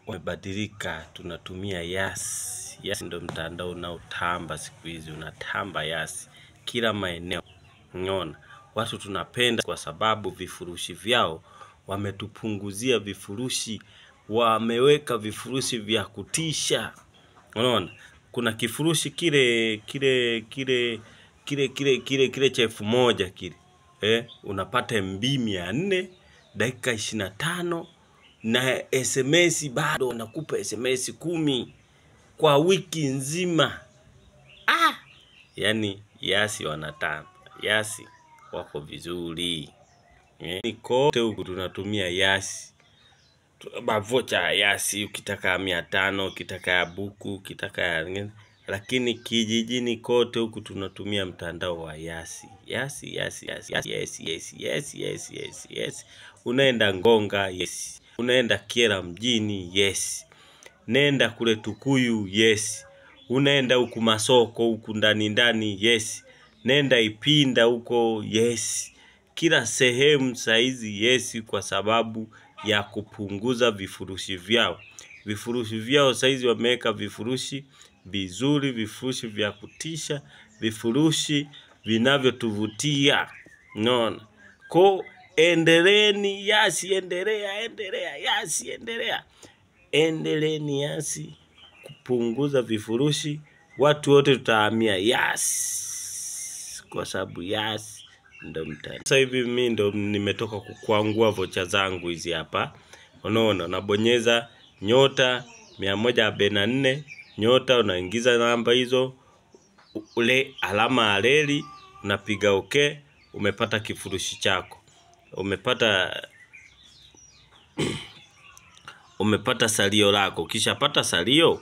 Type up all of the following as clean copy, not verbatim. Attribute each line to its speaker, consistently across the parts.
Speaker 1: Wamebadilika, tunatumia Yas. Yas ndo mtandao unaotamba siku hizi, unatamba Yas kila maeneo. Unaona, watu tunapenda kwa sababu vifurushi vyao wametupunguzia vifurushi, wameweka vifurushi vya kutisha. Unaona, kuna kifurushi kile kile kile kile kile kile kile cha 1000 kile, unapata MB 400 dakika 25 na SMS bado nakupa SMS 10 kwa wiki nzima. Yani Yasi wanatamba, Yasi wako vizuri. Kote huku tunatumia Yasi, bavocha Yasi, ukitaka 500, ukitaka ya buku, ukitaka ya, lakini kijijini kote huku tunatumia mtandao wa Yasi. Yasi, Yasi, Yasi, Yasi, Yasi, Yasi, Yasi, Yasi, Yasi. Unaenda Ngonga, yes. Unaenda Kyela mjini, yes. Nenda kule Tukuyu, yes. Unaenda huku masoko huku ndani ndani, yes. Nenda Ipinda huko, yes. Kila sehemu saizi yes, kwa sababu ya kupunguza vifurushi vyao. Vifurushi vyao saizi wameweka vifurushi vizuri, vifurushi vya kutisha, vifurushi vinavyotuvutia. Unaona? Ko endeleeni Yasi, endelea, endelea Yasi, endelea. Endeleeni Yasi kupunguza vifurushi, watu wote tutahamia Yasi kwa sababu Yasi ndo mtandao. Sasa hivi mimi ndo nimetoka kukwangua vocha zangu hizi hapa. Unaona, unabonyeza nyota 144 nyota, unaingiza namba hizo, ule alama ya reli, unapiga okay, umepata kifurushi chako. Umepata salio lako. Kisha pata salio,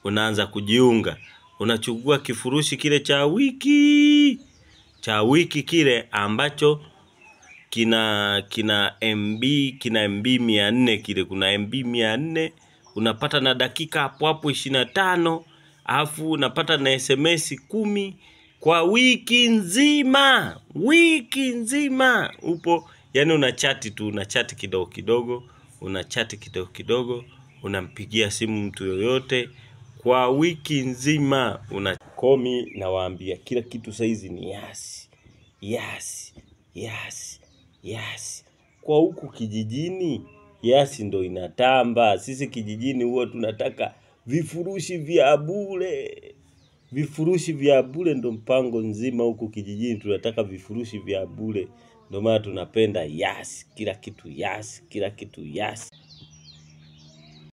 Speaker 1: unaanza kujiunga. Unachukua kifurushi kile cha wiki, cha wiki kile ambacho kina MB, kina MB 400 kile, kuna MB 400, unapata na dakika hapo hapo 25, alafu unapata na SMS 10 kwa wiki nzima. Wiki nzima upo, yani una chati tu, una chati kidogo kidogo, una chati kidogo kidogo, unampigia simu mtu yoyote kwa wiki nzima. Una komi, nawaambia kila kitu saizi ni Yasi, Yasi, Yasi, Yasi. Kwa huku kijijini Yasi ndo inatamba. Sisi kijijini huwa tunataka vifurushi vya bure. Vifurushi vya bure ndo mpango nzima huku kijijini, tunataka vifurushi vya bure. Ndio maana tunapenda Yasi, kila kitu Yasi, kila kitu Yasi.